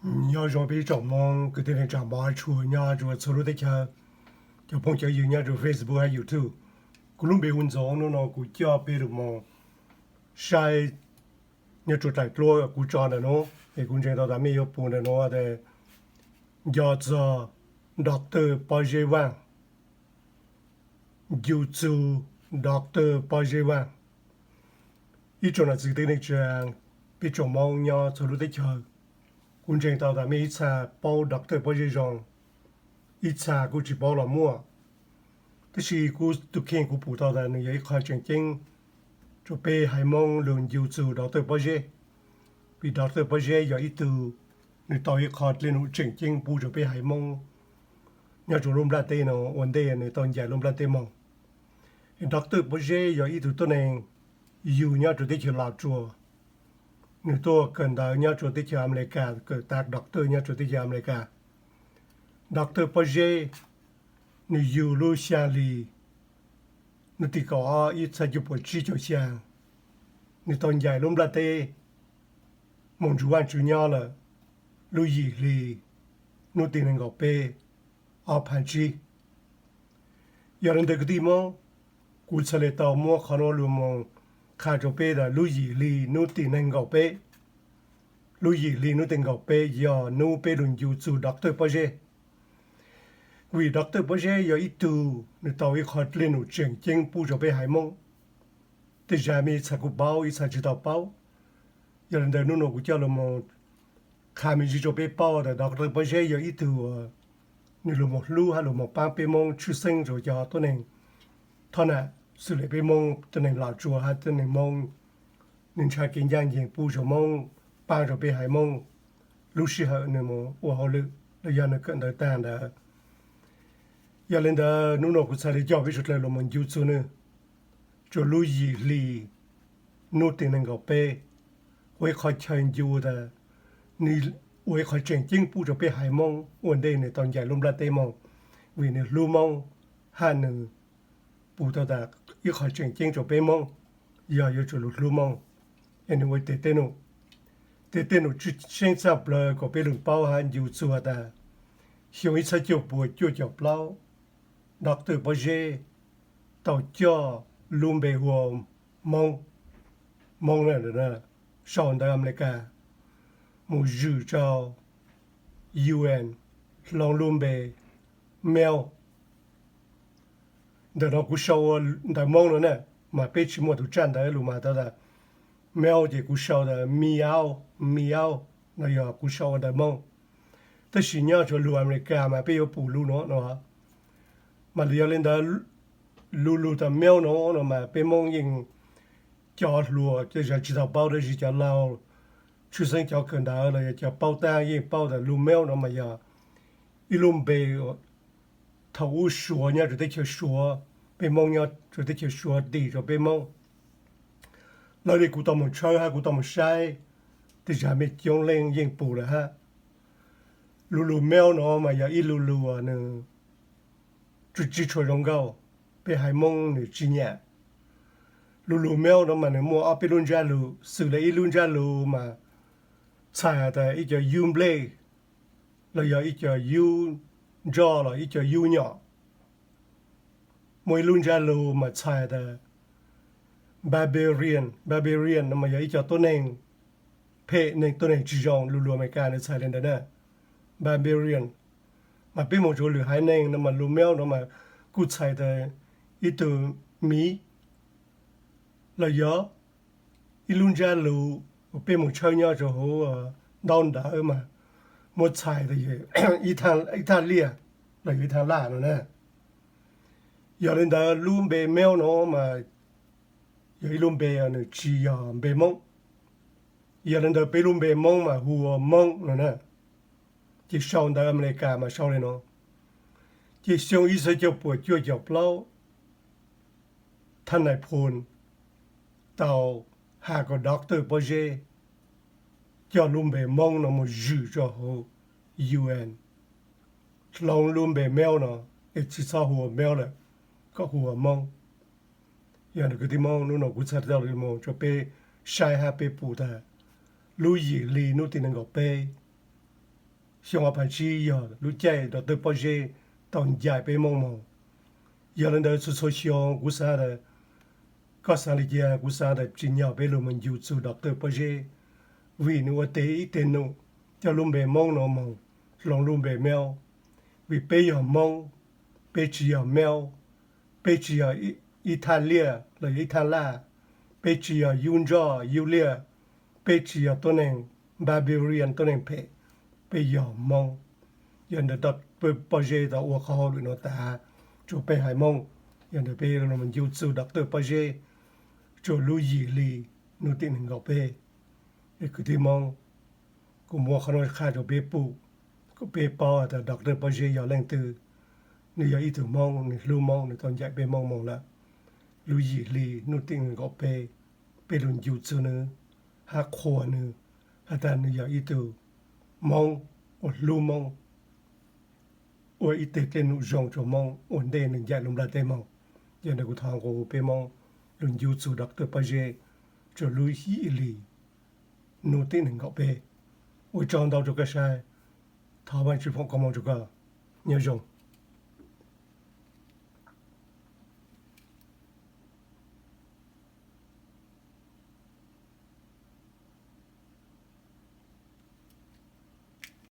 Nyob zoo peb tsoom Hmoob kwv tij neej tsa Hmoob tshua nyob rua txhua lub teb chaws, cov phooj cov ywg nyob rua Facebook hab YouTube. Kuv lub npe hu Ntxoov, hnub no kuv coj peb lug moog saib nyob rua daim duab kuv tso ntawm nuav, es kuv ntseeg tau tas mej yuav pum ntawm nuav tas nco txug Doctor Pob Zeb Vaaj, ncu txug Doctor Pob Zeb Vaaj. Ib tsoom nam txiv kwv tij neej tsa, peb tsoom Hmoob nyob txhua lub teb chaws, kuv ntseeg tau tas mej ib txha paub Doctor Pob Zeb zoo, ib txha kuj tsi paub los muaj. Tab sis kuv tus kheej kuv pum tau tas nws yog ib qho tseem ceeb rua peb haiv Moob lug ncu txug Doctor Pob Zeb, vim Doctor Pob Zeb yog ib tug nws tau ib qho dlej num tseem ceeb pub rua peb haiv Moob nyob rua lub nplaj teb no ua ntej nws tau ncaim lub nplaj teb moog. Doctor Pob Zeb yog ib tug tuab neeg yug nyob rua teb chaws Los Tsuas, nws tuaj kawm ntawv nyob rua teb chaws Amelikas, kawm tas doctor nyob rua teb chaws Amelikas. Doctor Pob Zeb nws yug lub xyaa hlis, nub tim kaum ob ib txhiab cuaj puas tsib caug xyaa, nws tau ncaim lub nplaj teb moog nrug Vaajtswv nyob lawm lub yim hlis, nub tim neeg nkaum peb, ob phav tsib. Yog le ntawd kwv tij Moob, kuv txhad le tau muab qhov nuav lug moog qha rua peb tas lub yim hlis nub tim neeg nkaum peb, lub yim hlis nub tim neeg nkaum peb yog nub peb lug ncu txug Doctor Pob Zeb. Vim Doctor Pob Zeb yog ib tug nws tau ib qho dlej num tseem ceeb pub rua peb haiv Moob. Tej zag mej ib txha kuj paub, ib txha tsi tau paub. Yog le ntawd nub nua kuv coj lug moog qha me ntsis rua peb paub tas Doctor Pob Zeb yog ib tug nws lug moog hlub hab lug moog paab peb Moob tshwj xeeb rua cov tuab neeg thoj nam xws le peb Moob tuab neeg Los Tsuas hab tuab neeg Moob. Nws nrhav kev ncaj nceeg pub rua Moob, paab rua peb haiv Moob lub sij hawm nws moog ua hauj lwm los yog nws kawm ntawv taag ntawd. Yog le ntawd nub nua kuv txhad le coj peb suav dlawg lug moog ncu txug nws rua lub yim hlis nub tim neeg nkaum peb, ua ib qho chaw ncu tas nws ua ib qho tseem ceeb pub rua peb haiv Moob ua ntej nws tau ncaim lub nplaj teb moog, vim nws hlub Moob hab nws pum tau tas ib qho tseem ceeb rua peb Moob yog yuav tsum lug hlub Moob. Es nws ua tej dlej num, tej dlej num tshwj xeeb txhaj plawg kom peb lug paub hab ncu txug tas xyoo ib txhiab cuaj puas cuaj caum plaub, Doctor Pob Zeb tau coj lub npe hu ua Moob, Moob na, sau ntawv Amelikas mus zwm rua U N hloov lub npe Male. Ntawm no kuv sau ua ntawv Moob no na, mas peb tsi muaj tug tsaj ntawv lug mas tas tas Male ces kuv sau tas Miau, Miau, no yog kuv sau ua ntawv Moob. Tab sis nyob rua lug Amelikas mas peb yuav pum lug no no, mas yog le ntawd lug lug tas Male no no mas peb Moob yeej cov hluas cov zag tsi tau paub, tab sis cov laug tshwj xeeb cov kawm ntawv los yog cov paub taag yeej paub tas lub Male no mas yog ib lub npe thaum ub Suav nyob rua teb chaws Suav, peb Moob nyob rua teb chaws Suav tis rua peb Moob. Lawv le kuv tau moog tshawb hab kuv tau moog saib, tej zag mej coob leej yeej pum lawm hab. Lub lug Male no mas yog ib lub lug nws tsi tshua zoo nkauj, peb haiv Moob nws tsi nyam. Lub lug Male no mas nws muaj ob peb lub ntsab lug, xws le ib lub ntsab lug mas txhais tas ib co yub nplej, los yog ib co yub ntsoj los ib co yub nyom. Muaj ib lub ntsab lug mas txhais tas barbarian, barbarian no mas yog ib co tuab neeg phem, neeg tuab neeg tsi zoo, lug lug Amelikas nws txhais le ntawd na, barbarian. Mas peb moog rua lwm haiv neeg no mas lub Male no mas kuj txhais tas ib tug miv, los yog ib lub ntsab lug uas peb moog tshawb nyob rua huv ntaub ntawv mas muab txhais tas ib thaaj liaj los yog ib thaaj laj no na. Yog le ntawd lub npe Male no mas yog ib lub npe nws tsi yog npe Moob. Yog le ntawd peb lub npe Moob mas hu ua Moob no na. Ces sau ntawv Amelikas mas sau le no. Ces xyoo ib txhiab cuaj puas cuaj caum plaub, Thaj Nais Phoo tau has kom Doctor Pob Zeb coj lub npe Moob no mus zwm rua huv U N, hloov lub npe Male no, es tsi txhob hu ua Male lawm, kom hu ua Moob. Yog kwv tij Moob, nub no kuv txhad tau lug moog rua peb saib hab peb pum tas lub yim hli nub tim nees nkaum peb, xyoo ob phav tsib yog lub caij Doctor Pob Zeb tau ncaim peb Moob moog. Yog le ntawd txhua txhua xyoo kuv xaav tas, koj xaav le caag kuv xaav tas tsim nyog peb lug moog ncu txug Doctor Pob Zeb, vim nwg ua teg ib teg num coj lub npe Moob nuav moog hloov lub npe Meb. Vim peb yog Moob, peb tsi yog Meb, peb tsi yog ib thaj liaj los yog ib thaj laj, peb tsi yog yub ntsoj yub liaj, peb tsi yog tuab neeg barbarian, tuab neeg phem, peb yog Moob. Yog ntawd Doctor Pob Zeb tau ua qhov hauj lwm nuav tas rua peb haiv Moob. Yog ntawd peb lug moog ncu txug Doctor Pob Zeb rua lub yim hli nub tim neeg nkaum peb. Es kwv tij Moob, kuv muab qhov nuav qha rua peb pum, kuas peb paub tas Doctor Pob Zeb yog leej twg. Nwg yog ib tug Moob, nwg hlub Moob, nwg tau ncaim peb Moob moog lawm. Lub yim hli nub tim neeg nkaum peb, peb lug ncu txug nwg hab qhuas nwg has tas nwg yog ib tug Moob uas hlub Moob, ua ib teg dlej num zoo rua Moob ua ntej nwg ncaim lub nplaj teb moog. Yog ntawd kuv thov kuas peb Moob lug ncu txug Doctor Pob Zeb rua lub yim hli nub tim neeg nkaum peb. Ua tsaug ntau rua koj saib, thov Vaajtswv foom koob moov rua koj, nyob zoo.